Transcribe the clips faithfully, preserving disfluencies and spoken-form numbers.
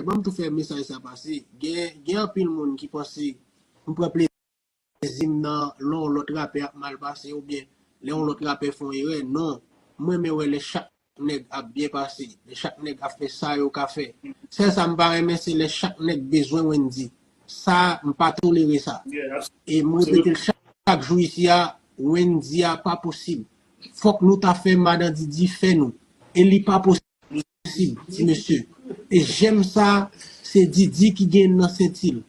ban m tou fè mesaj sa pase. Gen, gen anpil moun ki panse m pran plezi m nan lè yon lòt rapè ap mal pase oubyen lè yon lòt rapè fè yon erè. Non, m renmen wè lè chak nèg ap byen pase, lè chak nèg ap fè sa yo ka fè. Sèl sa m pa renmen, se lè chak nèg bezwen Wendy. Sa, m pa tolere sa. E m repete l chak, chak jou isi a, Wendy a pa posib. Fòk nou ta fè Madan Didi fè nou. E li pa posib, ti mesye. E jèm sa, se Didi ki gen nan senti l.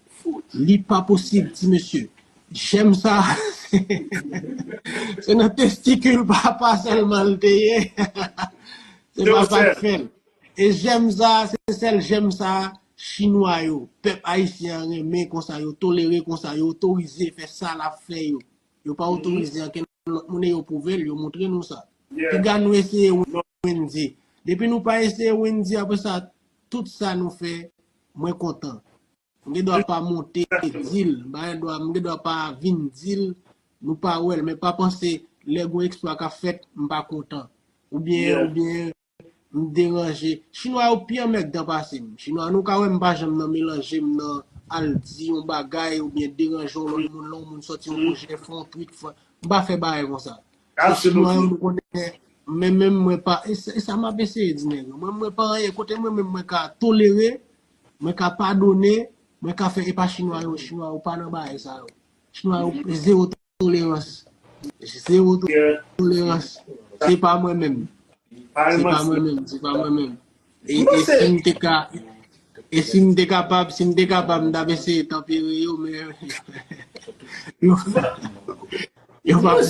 Li pa posib, ti mesye. Jèm sa, se nan testikil papa sèlman l te ye. Se papa k fè l. E jèm sa, se sèl jèm sa, chinwa yo, pèp ayisyen an renmen konsa, yo tolere konsa, yo otorize fè sa l ap fè yo. Yo pa otorize ankenn lòt moun e yo pwouve l, yo montre nou sa. Piga nou eseye Wendy. Depi nou pa eseye Wendy, apre sa, tout sa nou fè, mwen kontan. M gen dwa pa monte di l, m pa gen dwa, m gen dwa pa vin di l, nou pa wè l, men pa panse lè gon eksplwa k ap fèt, m pa kontan. Oubyen, oubyen, m deranje. Chinwa yo pi anmègdan pase m. Chinwa nou ka wè m pa janm nan melanje m nan al di yon bagay oubyen deranje yon lòt moun, lè yon moun sòti yon pwojè, fè yon tweet, fè, m pa fè bagay konsa. Se chinwa yo nou konnen, men menm mwen pa, e sa, e sa m ap eseye di nèg yo. Mwen, mwen pa anyen, kote mwen menm mwen ka tolere, mwen ka padone, mwen ka fè, e pa chinwa yo, chinwa yo pa nan bagay sa yo. Chinwa yo zewo tolerans. Zewo tolerans. Se pa mwen menm. Se pa mwen menm, se pa mwen menm. E, e si m te ka, e si m te kapab, si m te kapab, m t ap eseye tanpere yo, men yo, yo p ap